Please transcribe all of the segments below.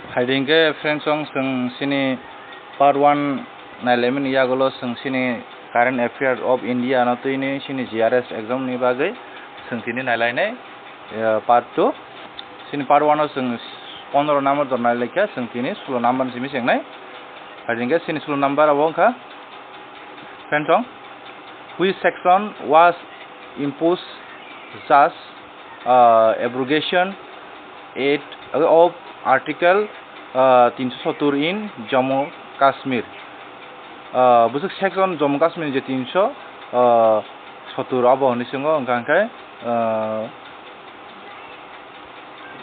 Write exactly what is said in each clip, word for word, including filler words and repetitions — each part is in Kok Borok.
Hai di hwnkhe friends, chwng chini part one nailaimani yagulo chwng chini Current Affairs of India no twini chini G R S exam ni bagwi chwng tini nailainai, eh, part two. Chini part one o chwng pondro number dor nailaikha, chwng tini sulo number ni simi chengnai. Hai di hwnkhe chini sulo number abo wngkha, friends, which section was imposed just, uh, abrogation eight of Article, uh, tinsho sottur in Jammu Kashmir. Uh, bwswk section Jammu Kashmir je tinsho, uh, sottur abo hwnwi swngo, wngkha hwnkhe, uh,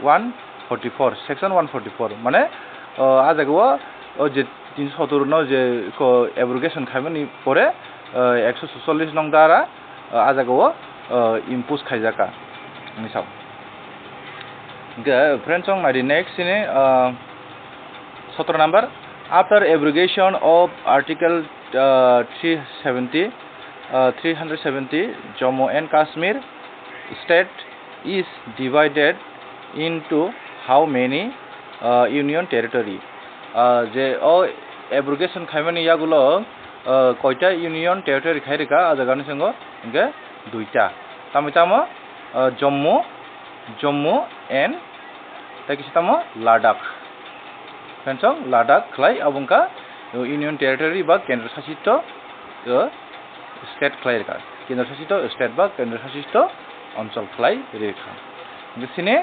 one forty four, section one forty four, mane, uh, ah jaga o, o je tinsho sottur no je ko abrogation khaimani pore, uh, ekso suchollis nong dara, uh, ah jaga o, uh, impose khaijaka, hwnwi sao. Hwnkhe, friends, chwng nai di next chini, uh, sotro number. After abrogation of Article, uh, three seventy, uh, three hundred seventy, Jammu and Kashmir state is divided into how many, uh, union territory? Uh, je o abrogation khaimani yagulo, uh, koita union territory khai rwkha, ah jaga ni swngo hwnkhe duita. Tamo tamo, uh, Jammu, Jammu and tei kisa tamo Ladakh. Friends, chwng Ladakh khlai abo wngkha, uh, union territory ba kendro sasito, uh, state khlai rwkha. Kendro sasito state ba kendro sasito onchol khlai rwkha. Hwnkhe chini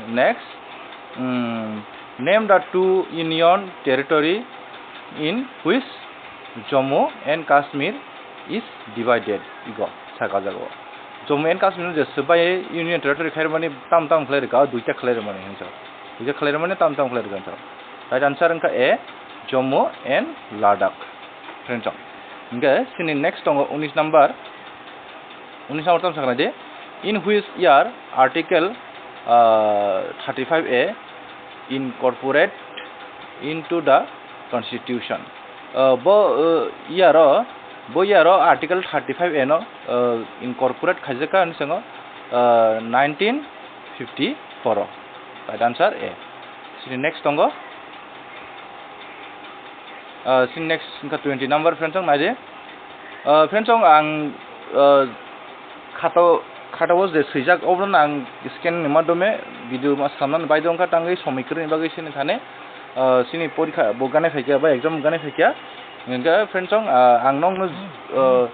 next, um, name the two union territory in which Jammu and Kashmir is divided. Igo saka jago. Jammu and Kashmir je swbai union territory khlai rwmani tam tam khlai rwkha, duita khlai rwmani hinwi sao. Duita khlai rwmani tam tam khlai rwkha hinwi sao. Right answer wngkha A, Jammu and Ladakh. Friends, chwng. Hwnkhe chini next tongo unis number. Unis number tamo saknai di. In which year Article, uh, thirty-five A incorporate into the Constitution? Uh, bo, uh, year o, bo year o Article thirty-five A no, uh, incorporate khaijak kha hinwi swngo, uh, nineteen fifty-four o. Right answer A. Chini next tongo. Ah, chini next wngkha twenty number, friends, chwng nai di. Ah, friends, chwng ang, ah, khato, khato o je swijak, obono ang scan ni madhyome video ma samnani baidhyo wngkha, tangwi somoi kwrwini bagwi chini thani, ah, chini porikha bo ganai phaikha ba exam ganai phaikha. Hwnkhe, friends, chwng, ah, ang nokno, ah,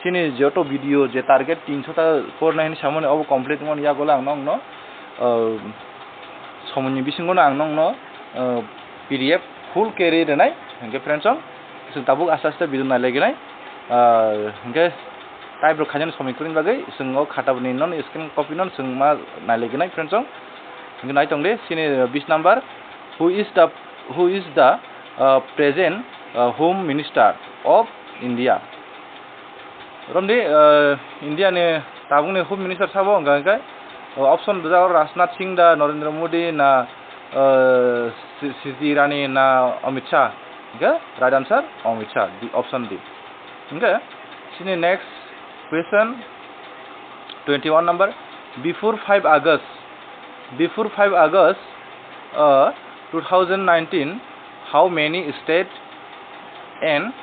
chini joto video je target tinsho ta pornai hinwi samani, obo complete wngmani yagulo ang nokno, ah, somoini bisingono ang nokno, ah, P D F full khe rwi rwnai. Hwnkhe, friends, chwng, chwng tabuk aste aste video nailaiginai. Ah, hwnkhe, type rok khainani somoi kwrwini bagwi chwng o khata ni non scan copy non chwng ma nailaiginai, friends, chwng. Hwnkhe nai tong di, chini bis number, who is the, who is the, ah, present, ah, Home Minister of India? Romdi, ah, India ni tabukni Home Minister sabo wngkha hwnkhe, ah, option rijak oro Rajnath Singh da, Narendra Modi na, ah, Smriti Irani na Amit Shah? Hwnkhe right answer Amit Shah, D, option D. Hwnkhe chini next question, twenty-one number. Before five August, before five August, uh, two thousand nineteen, how many state and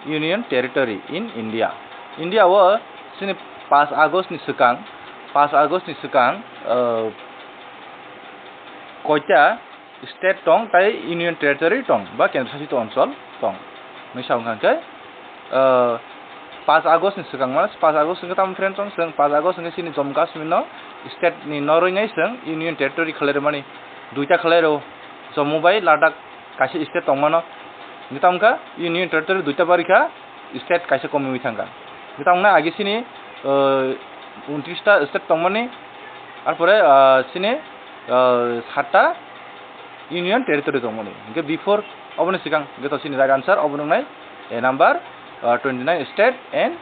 union territory in India? India o chini paanch August ni swkang, paanch August ni swkang, uh, koita state tong tei union territory tong ba kendro sasito onchol tong. Hwnwi sa wngkha hwnkhe, ah, paanch August ni swkang, mane paanch August hwnkhe tamo, friends, chwng, chwng paanch August hwnkhe chini Jammu Kashmir no state ni norwi nai chwng union territory khlai rwmani, duita khlai rw, Jammu bai Ladakh kaisa state tongmano. Hwnkhe tamo kha union territory duita barikha, state kaisa komiwi thangkha. Hwnkhe tamo agi chini, ah, untris ta state tongmani, arpore, ah, chini, ah, satta union territory tongmani. Hwnkhe before oboni swkang, hwnkhe to chini right answer obo wngnai A number, ah, twenty nine state and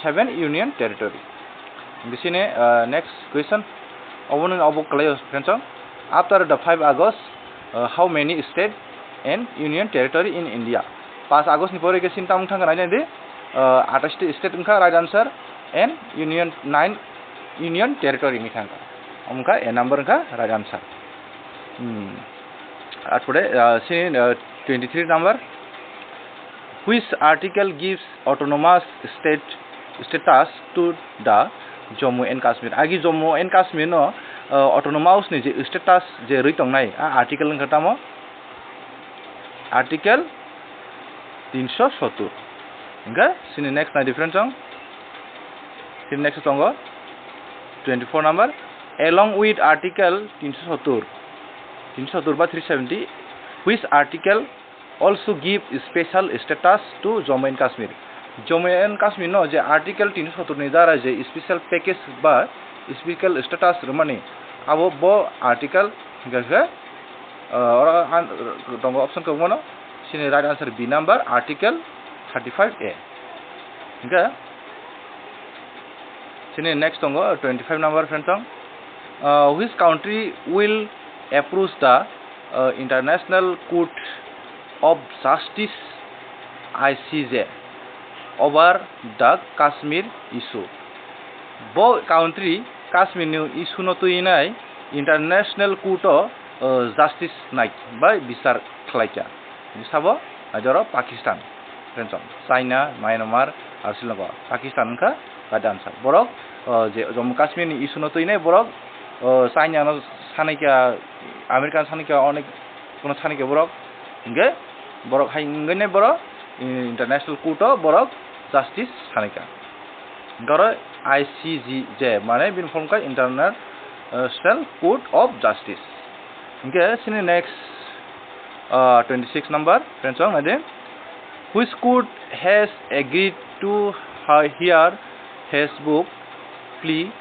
seven union territory. Hwnkhe chini, ah, next question, obo nung obo kwlaio, friends, after the five August, uh, how many state and union territory in India? Paanch August ni pore khe chini tamo thangkha nai di, uh, atais ta state wngkha right answer and union nine union territory wngwi thangkha. Wngkha A number wngkha right answer. Hmm. Arpore, uh, sini, uh, twenty-three number, which article gives autonomous state status to the Jammu and Kashmir? Agi Jammu and Kashmir no, uh, autonomous ni je status je rwi tongnai, a article wngkha tamo? Article tinsho sottur. Hingke sini next nai difference ong. Sini next tongo twenty-four number. Along with article tinsho sottur, tinsho sottur ba three seventy, which article also give special status to Jammu and Kashmir? Jammu and Kashmir no je article tinsho sottur ni dara je special package ba special status rwmani, abo bo article hingke khe, uh, oro an-, tongo option kobangma no, sini right answer B number, article thirty-five A. Hingke sini next tongo twenty-five number, friends, ong. Uh, which country will approach the, uh, International Court of Justice, I C J, over the Kashmir issue? Bo country Kashmir ni issue no twi nai International Court o, uh, justice nai bai bichar khlai kha. Sabo, ah, jora Pakistan, friends, China, Myanmar, aro Sri Lanka, Pakistan wngkha right answer. Borok, o, je Jammu Kashmir ni issue no twi nai borok, o, China no sanai kha, America no sanai kha, onek kono sanai kha borok, hingke borok hai wngwi nai borok, i, International Court o borok justice sanai kha. Hingke oro I C J, mane bini full wngkha International Court of Justice. Hingke sini next, uh, twenty-six number, friends, ong nai di. Which court has agreed to hi-, hear Facebook plea,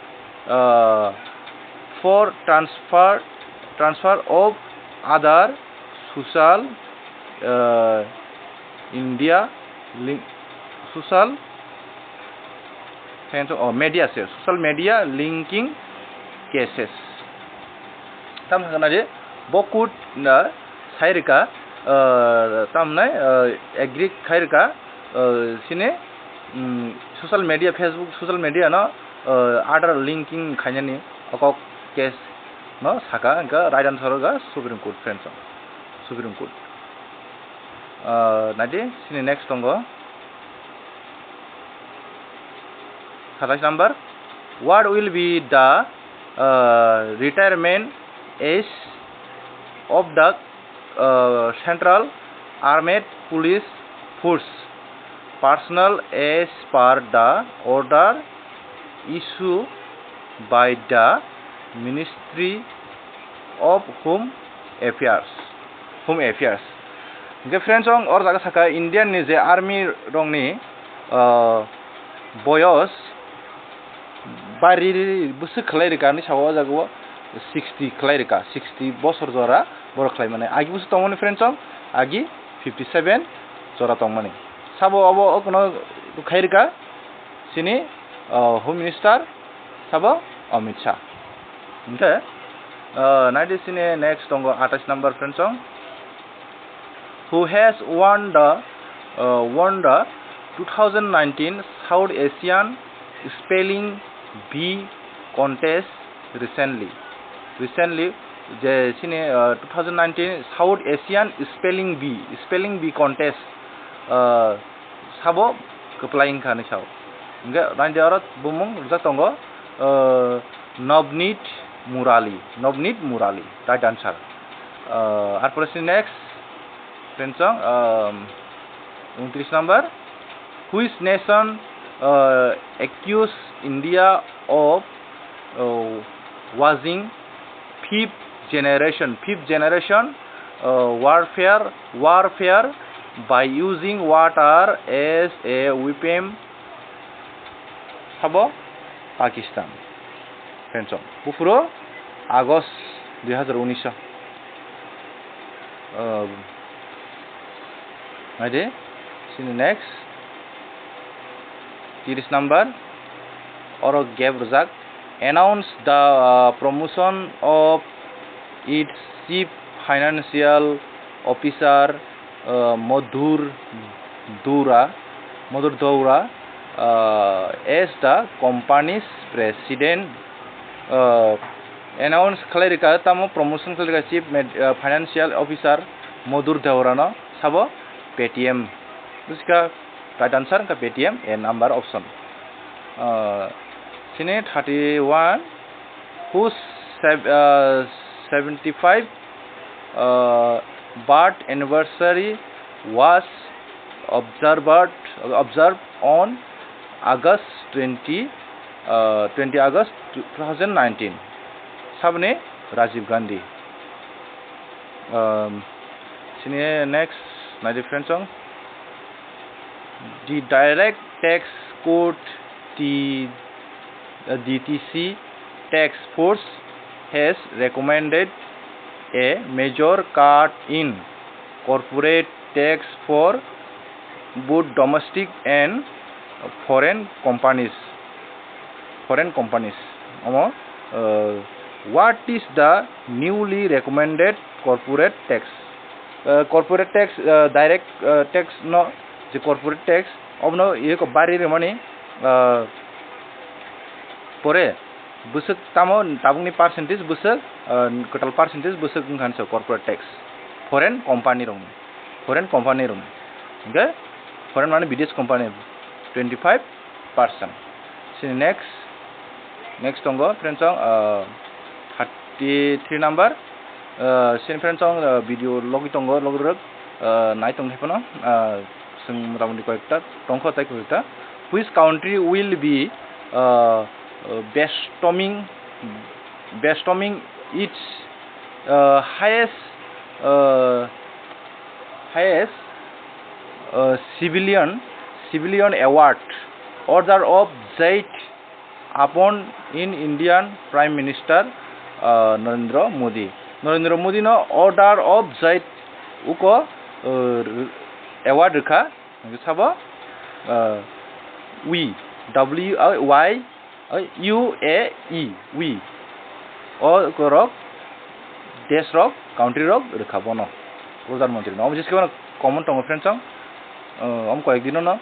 uh, for transfer, transfer of other social, uh, India link, social, friends, oh, media se, social media linking cases. Tam sakna je, bo court na sai rika, uh, tam nai, uh, agree khai rika, uh, sini, um, social media, Facebook, social media no, uh, other linking khainani okok case no saka, hingke right answer ga Supreme Court, friends, Supreme Court. Uh, nai di, sini next tongo. Satais number, what will be the, uh, retirement age of the, uh, Central Armed Police Force personnel as per the order issued by the Ministry of Home Affairs, Home Affairs. Hingke friends, ong or jaga saka Indian ni je army rokni, ah, boyos bari bwswk khlai rika hinwi sabo o jaga o sixty khlai rika, sixty bosor jora borok khlai mani. Agi bwswk tongmani friends, ong agi fifty seven jora tongmani. Sabo obo o kono khai rika sini, ah, Home Minister sabo Amit Shah. Hingke, ah, nai di sini next tongo atais number, friends, ong. Who has won the, uh, won the two thousand nineteen South Asian Spelling Bee Contest recently? Recently, je sini, uh, two thousand nineteen South Asian Spelling Bee, Spelling Bee Contest, uh, sabo kwplai wngkha hinwi sao. Hingke nai di oro bumung rijak tongo, uh, Navneet Murali, Navneet Murali, right answer. Uh, arpore sini next, friends, ong, um, untris number. Which nation, uh, accused India of, uh, waging fifth generation, fifth generation, uh, warfare, warfare by using water as a weapon? Sabo Pakistan. Friends, ong buphuru August dui hazar unis o. Um, nai di, sini next, tiris number, oro gap rwjak, announce the, uh, promotion of its chief financial officer, uh, Madhur Dura, Madhur Dura, uh, as the company's president, uh, Announce khlai rwkha, tamo promotion khlai rwkha Chief Med-, uh, Financial Officer Madhur Deorano, sabo Paytm. Busikha right answer wngkha Paytm, A number option. Uh, sini thirty-one, whose sev-, uh, seventy-five, uh, birth anniversary was observed, observed on August twenty, uh, twenty August two thousand nineteen. Saboni Rajiv Gandhi. Um, sini next, naidi friends song. The direct tax code, the, uh, the D T C tax force has recommended a major cut in corporate tax for both domestic and foreign companies. Foreign companies. Omo, uh, what is the newly recommended corporate tax? Uh, corporate tax, uh, direct, uh, tax no, je corporate tax, obono eko bari rwmani, uh, pore bwswk tamo tabukni percentage bwswk, uh, kwtal percentage bwswk wngkha hinwi sa corporate tax, foreign company rokni, foreign company rokni, hwnkhe foreign mane bidesh company twenty five percent. Sini next, next tongo friends song, uh, thirty three number, uh, sini friends song, uh, video logi tongo, logi rok, uh, nai tong phano, uh, Chwng mota moti koyekta tongkha tei koyekta. Which country will be, uh, uh, bestowing, bestowing its, uh, highest, uh, highest, uh, civilian, civilian award, Order of Jait upon in Indian Prime Minister, uh, Narendra Modi. Narendra Modi no Order of Jait uko, uh, award rwkha, hwnkhe sabo, uh, we, W, uh, Y, uh, U A E, we. O korok desh rok, country rok rwkha bono, Pradhan Mantri no. Omo jesa khe bono common tongo friends song, uh, omo koyek dino no.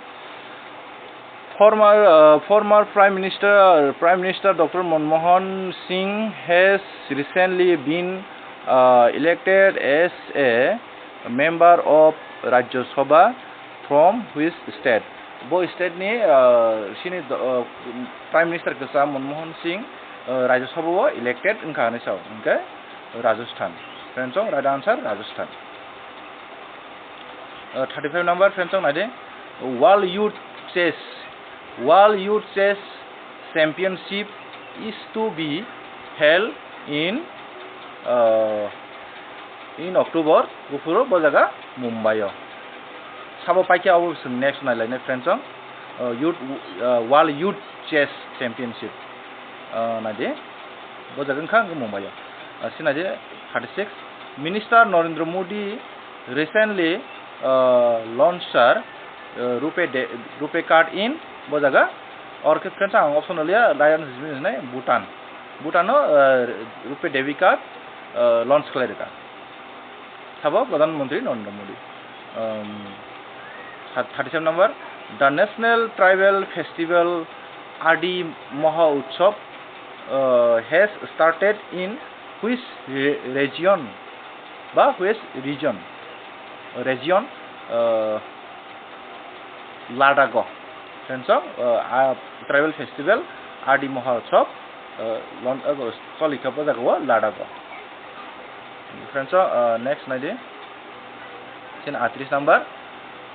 Former, uh, former Prime Minister, Prime Minister Doctor Manmohan Singh has recently been, uh, elected as a member of Rajya Sabha from which state? Bo state ni, uh, sini, uh, Prime Minister kwcham Manmohan Singh, uh, Rajya Sabha o elected wngkha hinwi sao, hwnkhe Rajasthan. Friends song, right answer Rajasthan. Uh, thirty five number, friends song, naidi. World Youth Chess, World Youth Chess Championship is to be held in, uh, in October, buphuru bo jaga Mumbai o. Sabo paikhe abo chwng next nailainai friends song, uh, youth, uh, World Youth Chess Championship. Uh, naidi, bo jaga wngkha hwnkhe Mumbai o. Uh, sini naidi thirty six. Minister Narendra Modi recently, uh, launched, uh, RuPay de-, RuPay card in bo jaga. Or khe friends ang option liya, Lion Business nai Bhutan. Bhutan no, uh, RuPay debit card, uh, launch khlai rwkha. Sabo Pradhan Mantri Narendra Modi. Um, thirty seven number, the National Tribal Festival Adi Maha Utsav, uh, has started in which re-, region? Ba which region? Region, uh, Ladakh o. Friends song, uh, a tribal festival Adi Maha Utsav, uh, lon-, uh, solikha bo jaga o Ladakh o. Friends song, uh, next naidi. Sini atris number.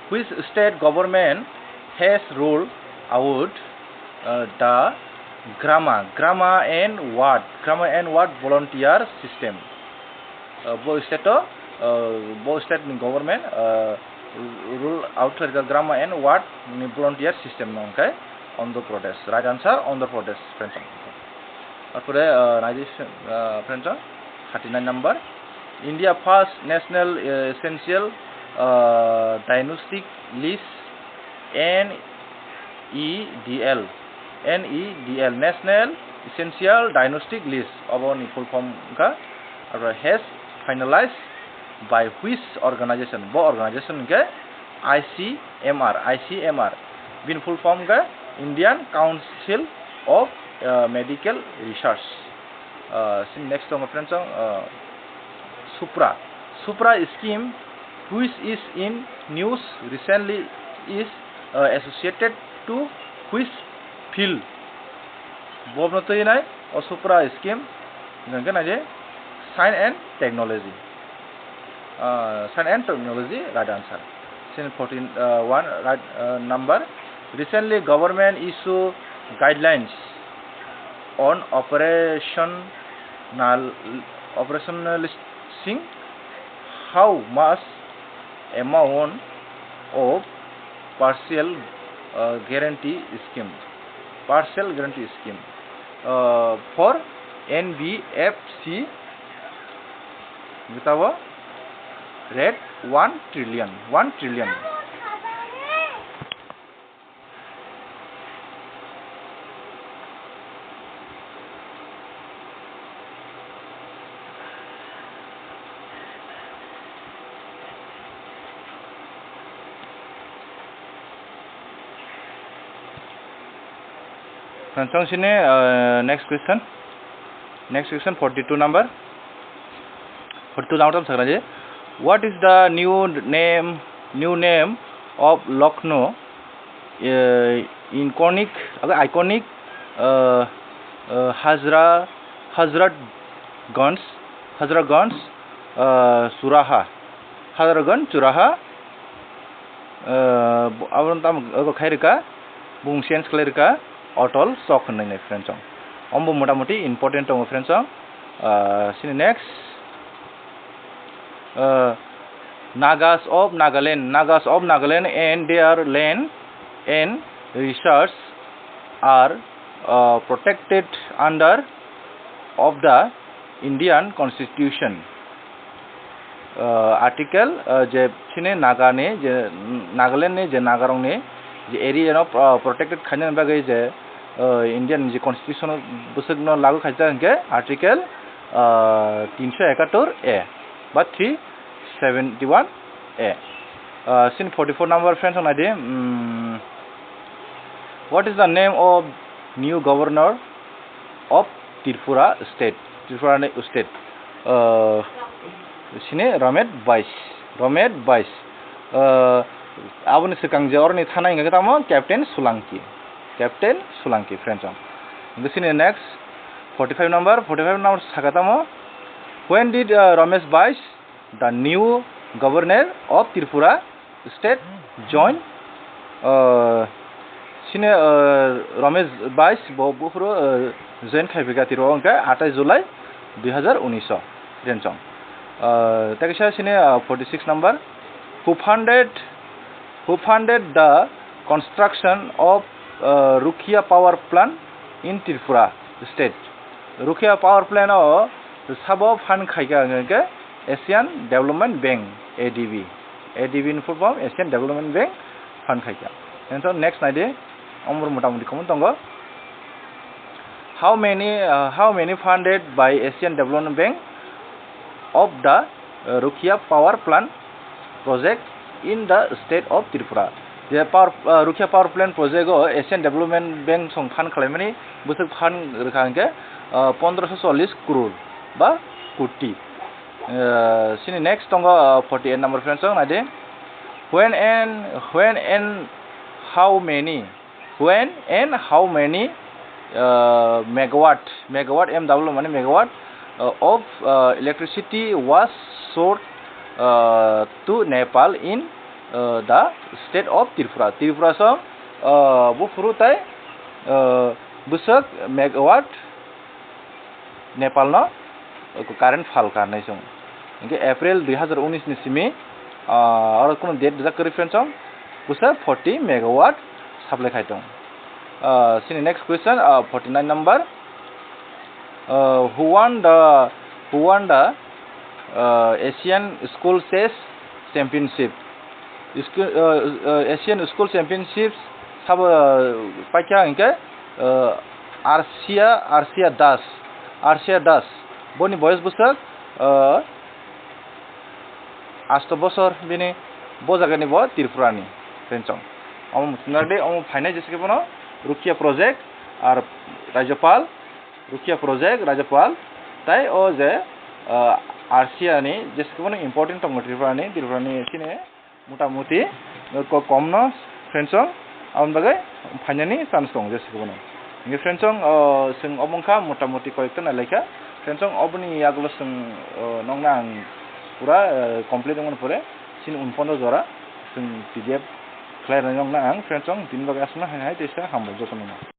Which state government has ruled out, uh, the Grama, Grama and Ward, Grama and Ward volunteer system? Uh, bo state o, uh, bo state ni government, uh, rule out khlaijak Grama and Ward ni volunteer system no hwnkhe Andhra Pradesh. Right answer, Andhra Pradesh, friends. Arpore, uh, naidi, uh, friends, thirty nine number. India first national, uh, essential, uh, diagnostic list, N E D L, N E D L, National Essential Diagnostic List, oboni full form wngkha, arpore has finalized by which organization? Bo organization hwnkhe I C M R, I C M R, bini full form hwnkhe Indian Council of, uh, Medical Research. Uh, sini next tongo friends, uh, supra. Supra scheme, which is in news recently, is, uh, associated to which field? Bobno twi nai o supra scheme, hingke nai je science and technology. Uh, science and technology, right answer. Sini fourteen, uh, one, right, uh, number. Recently, government issue guidelines on operational, operationalizing how much amount of partial, uh, guarantee scheme, partial guarantee scheme, uh, for N B F C, gitabo rate one trillion, one trillion. Friends, sini, uh, next question. Next question, forty-two number. Forty-two number tamo sakha je, what is the new name, new name of Lucknow, uh, iconic, iconic, uh, uh, Hazra, Hazratganj, Hazratganj, uh, Churaha, Hazratganj Churaha, uh, abo tamo khairika, bung change khlairika, Atal Chowk hinwi nai friends song. Ombo motamoti important tongo friends song. Uh, sini next, uh, Nagas of Nagaland, Nagas of Nagaland and their land and resource are, uh, protected under of the Indian Constitution. Uh, article, uh, je chini Naga ni, je Nagaland ni, je Nagarong ni, je area no, uh, protected khaina bagwi je, uh, Indian je constitution bwswk no lagu khaijak hwnkhe article, uh, tinsho ekatur A ba three seventy one A. Uh, sini forty four number friends nai di, um, what is the name of new governor of Tripura state, Tripura ni state, uh, sini Ramed Bais, Ramed Bais. Uh, aboni swkang je oroni thana hingkha tamo Captain Solanki, Captain Solanki, friends. Hingkha sini next forty five number, forty five number sakha tamo, when did, uh, Ramesh Bais, the new governor of Tripura state, join, uh, sini, uh, Ramesh Bais bo buphuru, uh, join khai phi kha tiro hwnkhe atai July dui hazar unis o, friends song. Uh, tei kaisa sini, uh, forty six number, who funded, who funded the construction of, uh, Rukia power plant in Tripura state? Rukia power plant o sabo fund khaikha hwnkhe Asian Development Bank, A D B. A D B ni full form Asian Development Bank fund khaikha. Hingkhe next nai di, omor motamoti common tongo. How many, uh, how many funded by Asian Development Bank of the, uh, Rukia power plant project in the state of Tripura? Je power, uh, Rukia power plant project o Asian Development Bank song fund khlaimani bwswk fund rwkha hwnkhe, uh, pondroso chollis crore ba koti. Uh, sini next tongo, uh, forty eight number friends song nai di. When and, when and how many, when and how many, uh, megawatt, megawatt M W mane megawatt, uh, of, uh, electricity was sold, uh, to Nepal in, uh, the state of Tripura. Tripura song, uh, buphuru tai, uh, bwswk megawatt Nepal no current phalkha hinwi chwng. Hingkhe April dui hazar unis ni simi, ah, oro kunu date rijak kwrwi friends song, bwsa forty megawatt supply khai tong. Ah, sini next question, ah, forty nine number. Ah, who won the, who won the, ah, Asian School Chess Championship? School, uh, uh, Asian School Championships sabo, uh, paikha hingkhe, uh, Arsia, Arsia Das, Arsia Das, boni boyos bwswk, uh, asto bosor bini, bo jagani bo Tripura ni, friends song. Omo muchungnardi, omo phainai jesa khe bono Rukia Project ar Rajyapal, Rukia Project, Rajyapal, Tai o je, ah, R C A ni jesa kwbangno important tongo Tripura ni, Tripura ni chini mota moti ko-, kom no friends song aboni bagwi phainani chance tongo jesa kwbangno. Hingke friends song, ah, chwng obo wngkha mota moti koyekta nailaikha. Friends song oboni yagulo chwng, ah, nokna ang pura, ah, complete wngmani pore chini unpondo jora chwng P D F khlai rwnai nokna ang friends song tini bagwi aswkno hai hai teisa hambai jotono.